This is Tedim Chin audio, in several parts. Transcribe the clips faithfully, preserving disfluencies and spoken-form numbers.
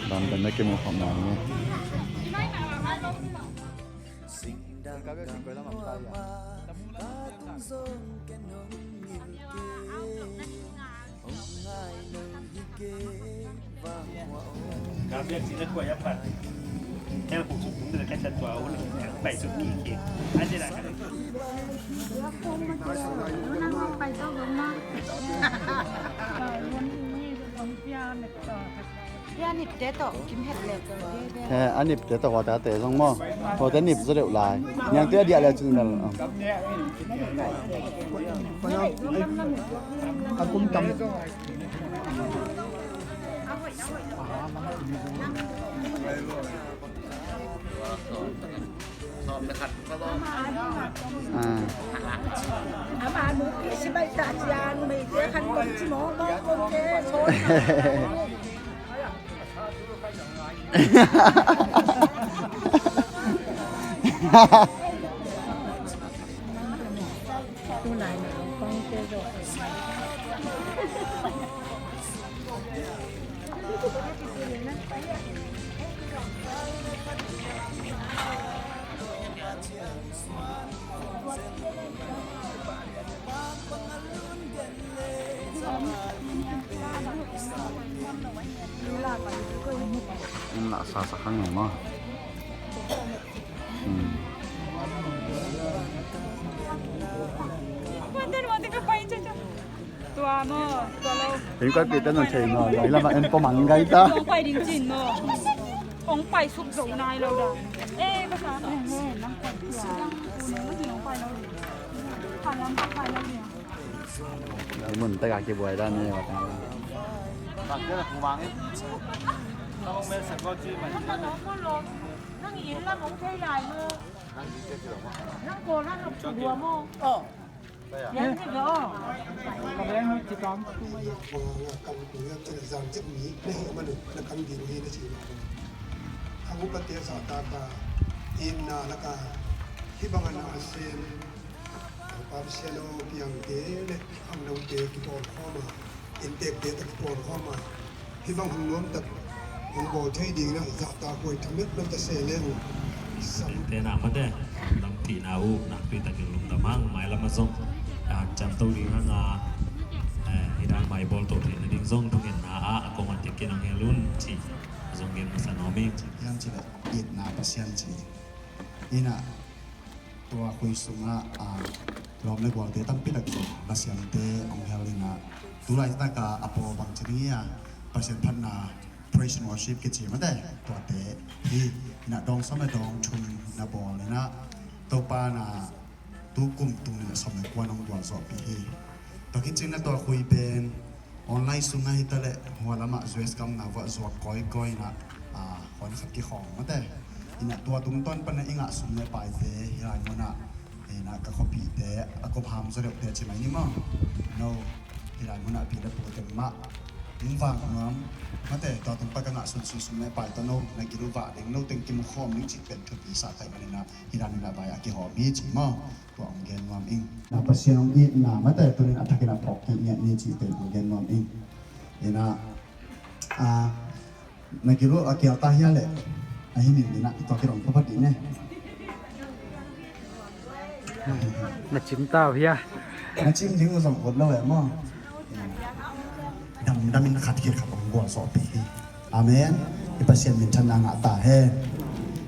Bang dan na kimu khawm na ni. He, a nipte tawh huate zong maw? Huate nip zaw deuh lai. Niangte a diah le cin mel. A kum tam. Inn lah sa sa kha ngei maw? Hmm. Tua maw, tua lo. Inn kuai pih te nong thei maw? Mai lamah en pawh mang gai ta. Hong pai ding cin maw? Hong pai suk zo nai lo da. Eh, ka sa, eh, eh, nang kuai pih a. Hong pai lo ding. Khan lam khat pai lo ding. Mun taka kibuai dan ni wa ta. Nang inn lam hong thei lai maw? Nang ko lan hong tua maw? Yan thei lo. Ka beng hoi ci kam. Zang cik mi na hi manu na kam ding hi na ci ma. Hang upate sa ta ka in na la ka hi bang na a sen. Pam sia lo piang te le hang lo te ki pon khoma. In tek te tak pon khoma. Hih bang hong nuam tak hong bawl thei ding in ah zahtak huai thamet lo ta se leng sam. Te na mate, lungdampihna uh nakpi takin lungdam hang, mailam ah zong a hanciam to ding hang a, eh, hih dan mai bawl to theihna ding zong thungetna ah a kong an tekin hong hel un ci zong gen masa nuam ing. Hiam ci leh itna Pasian ci in ah tua khui sungah, ah, lawm le gualte tampi tak zong Pasian te hong hel in ah, tu laitak ah a pawl bang ci ding hi a, Pasian phatna praise and worship kici mate, tuate hi in ah dawng sawm le dawng thum na bawl in ah, Topa in ah tu kum tung in ah sawm le kua nong gualzawhpih hi. Tua khit ciangin ah tua khui pen online sungah hi ta leh hua lamah U S gam na vuah zuak kawikawi in ah, ah, huan khat kikhawm mate. In ah tua tungtawn pan ah i ngah sum le paite hih lai munah, in ah ka khuapihte a kop ham zaw deuhte ci mai ni maw? No, hih lai munah pi le pute mah hong vak nuam mate. Tua tung pan ka ngah sunsun sum le pai tawh no na gil uh vak ding, no teng kimu khawm ding cih pen thupi sa kai man in ah hih lai munah vai a kihawm hi ci maw? Tua hong gen nuam ing. Na Pasian hong itna mate tunin a thakin a phawk kik ngiat ni cih pen hong gen nuam ing. Ina, a, na gil uh a kial ta hia leh a hi ning ina tua kidong phapat dih ne. Na cim ta uh hia? Na cim ding uh zong ut lo eh maw? Damdamin khat khit khat hong gualzawhpih hi. Amen. I Pasian minthanna ngah ta hen.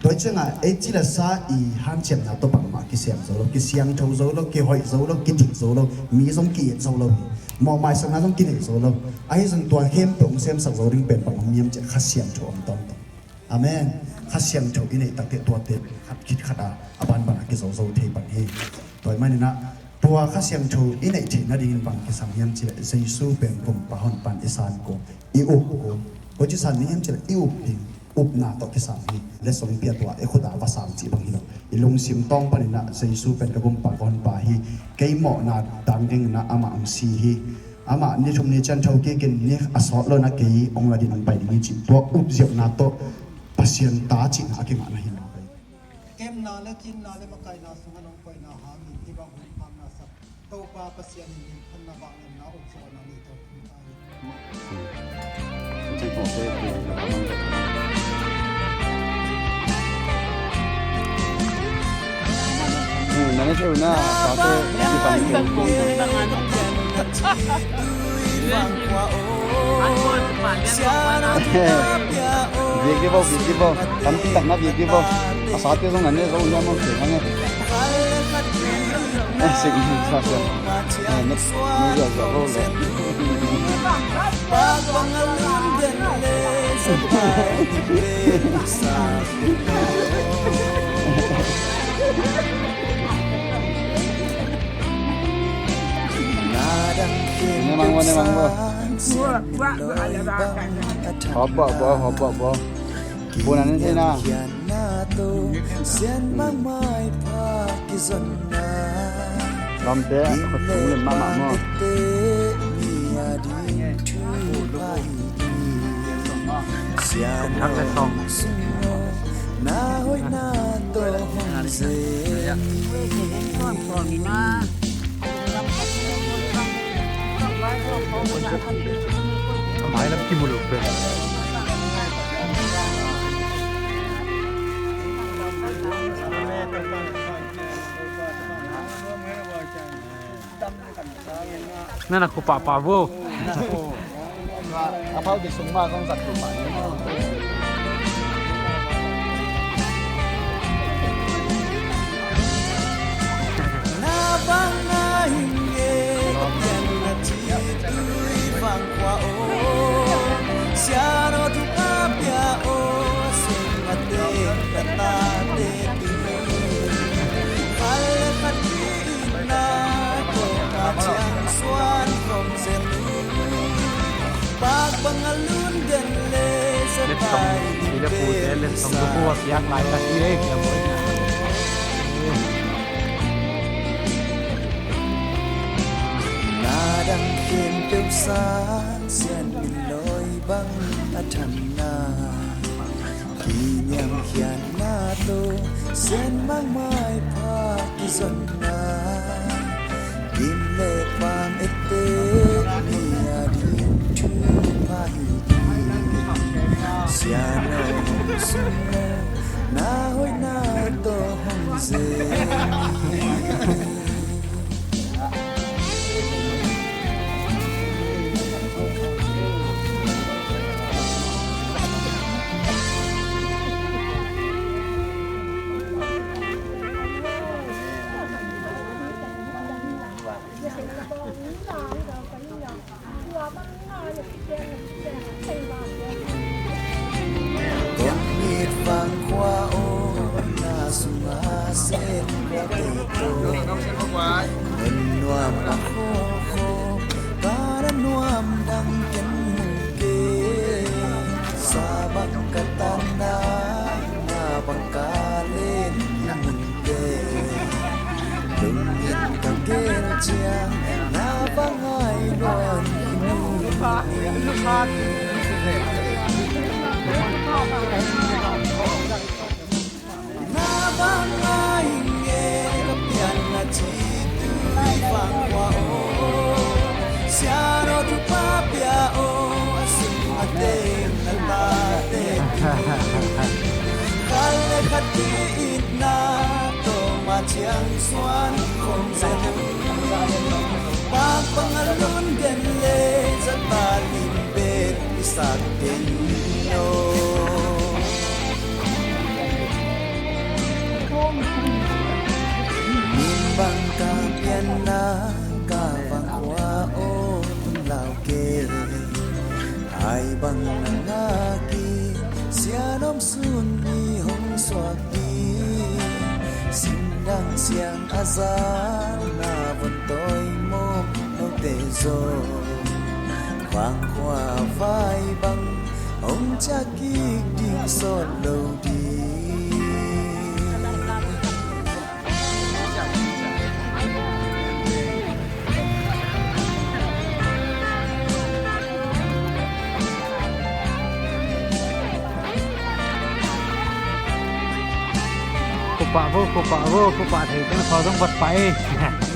Tua hi ciangah ei ci le sa i hanciamna tawh bangmah kisiam zo lo, kisiangtho zo lo, kihoih zo lo, kidik zo lo, mi zong ki-it zo lo hi. Mawhmaisakna zong kinei zo lo. Ahi zong tua khempeuh hong semsak zo ding pen bang om hiam ciah Kha Siangtho om tawntung. Amen. Kha Siangtho i neih takte tuate khat khit khat a a banban a kizo zo thei pan hi. Tua ahih maninah tua Kha Siangtho i neih theih nadingin bang kisam hiam cileh Jesu pen Kumpa Honpa in i san kul, i up kul. Koici san ding hiam cileh i up ding, upna tawh kisam hi. Letsong pia tua i khut a va sang cih bang hi lo. I lungsim tawng paninah Jesu pen ka Kumpa ka Honpa hi. Kei mawhna dang dinginah amah hong si hi. Amah ni thum ni ciang tho kikin ni a sawt lo na kei hong la din hong pai ding hi cih tua upziauhna tawh Pasian ta cihna a kingah na hi lo. Kemna le kinna le makaihna sungah nong koihna hangin hih bang hong phamna sak Topa Pasian in min phatna vangliatna upziauhna nei tawh thum ta hi. Keu na, sa te, si bang keu. Biak di bo, biak di bo. Kan ti tak na biak di bo. A sa te zong na ne zong na mo keu na ne. Eh, sik ni sa sa. Eh, next, next, next, next, next. Ne mang bo, ne mang bo. Hop bo, bo, hop bo, bo. Bun an in thei na. Lamte a khuat tung len mahmah maw? Thak le sawng. A mailam kimu lo pen. Na na khupa pa vo. A pau di sung ma kong zat khupa. Na bang a hi nge ka pian na ci tui vang khua o. Sian o tu pa pia o. Sung a te ka ta te tu. Khat le khat ki na ko ka ciang suan kong zel. Pak bang a lun den le sa tai. Len song, ila pute, len song tu kuak yak lai ka hi ei, kia mo. Na dang khempeuh sang sian min loi bang a tham na. Kiniamkhiatna tawh sian mangmai pha kizonna. Kim le pam ette mi a ding thupha hi. Sian aw sung aw na hoihna tawh hong zel. Kong mit vang khua aw, na sungah set khua tei tawh. Nun nuam a khawkhaw, ka na nuam dang ken mu kei. Sa bang ka tan na, na bang ka len mun kei. Lungin ka gel ciang na bang ai luan i mu. Na bang ai nge ka pian na ci tui vang khua o. Sian aw tu pa pia o. A sung a teng na ta te. Khat le khat ki itna tawh ma ciang suan khong zel. Pak bang a lun den le zat ba lim bet i sak den lo. Min bang ka pianna ka vang khua aw tun lau kei. Ai bang na ngak i sian om sun mi hong suak ding. Sindang siang a zang na von tawi mawk note zaw. Vang khua vai bang hong ciah kik ding sawt lo ding. Khupa vo, khupa vo, khupa thei teng khaw zong vat pai.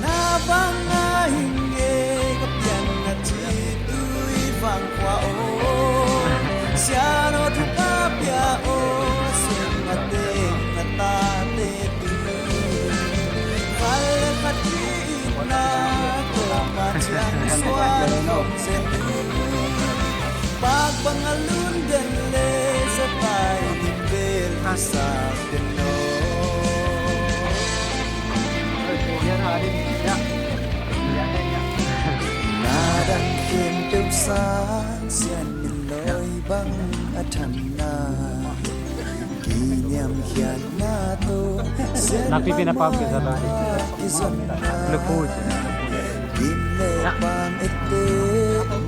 Na bang a hi nge ka pian na ci tui vang khua aw. Sian aw tu pa pia aw, sung a teng na ta te tu. Khat Pak bang a lun den le, zatai lim bel i sak den lo. Na dang khempeuh sang sian min lawi bang a thamna. Kiniamkhiatna tawh sian nakpi pi na pam kisa ta. Kizonna. Lepu ci. Kim le pam ette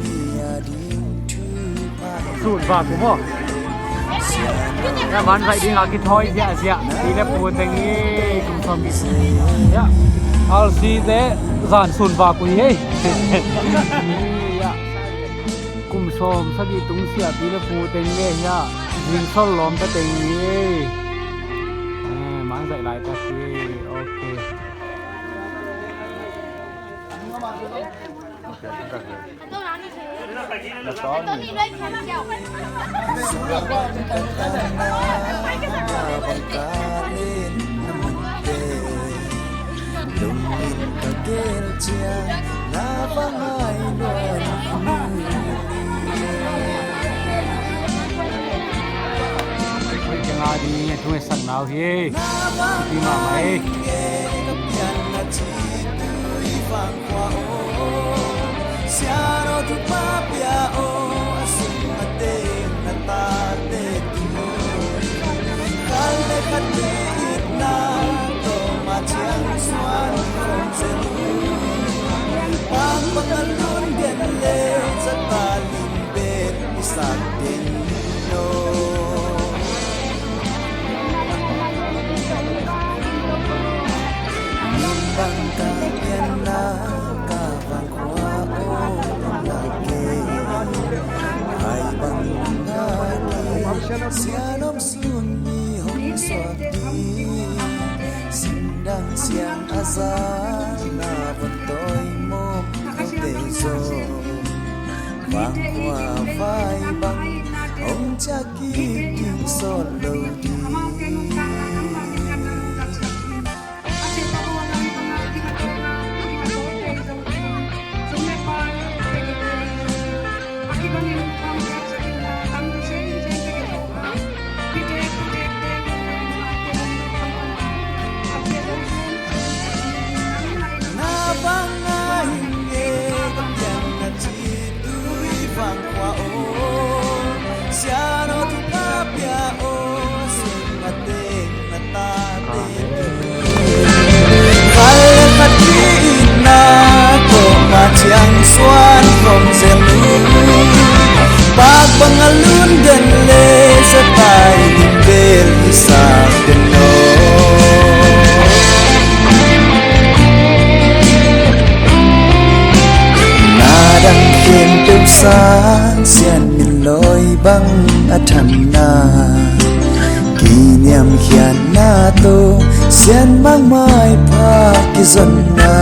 mi a ding thupha. Sun va ku maw. Ya man vai ding a kithawi ziahziah. Pi le pu teng i kum sawm kisi. Ya. Alsi te zan sun va ku hi hei. Ya. Kum sawm sagih tung siapi le pu teng le hiah zingsol lawm ka teng hi. Eh, man zaih laitak hi. Ok. Lungin ka gel ciang na va ngai nuam. Oi, ka nga ding e, thungetsak nau hi. Pi mahmah e. Ka pianna ci tui vang khua aw. Sian aw thupha pia aw, a sung a teng na tate tu. Khat le khat itna tawh ma ciang suan khong zel. Pang bang a lun gen le, zata lim bet i sak den lo. Min bang ka pianna ka vang khua aw la ke. Hai bang nga ke. Sian om sun mi hong suak di. Sindang siang a za na von toi mom te zo. Vang khua vai bang hong ciak kik ding sawt lo ding. Na bang a hi nge ka pianna ci tui vang khua aw. Sian aw thupha pia aw, sung a teng na tate tu. Khat le khat itna tawh ma ciang suan khong zel. Pak bang a lun den le, zatai lim bel i sak den lo. Na dang khempeuh sang sian min lawi bang a thamna. Kiniamkhiatna tawh sian bang maipha kizonna.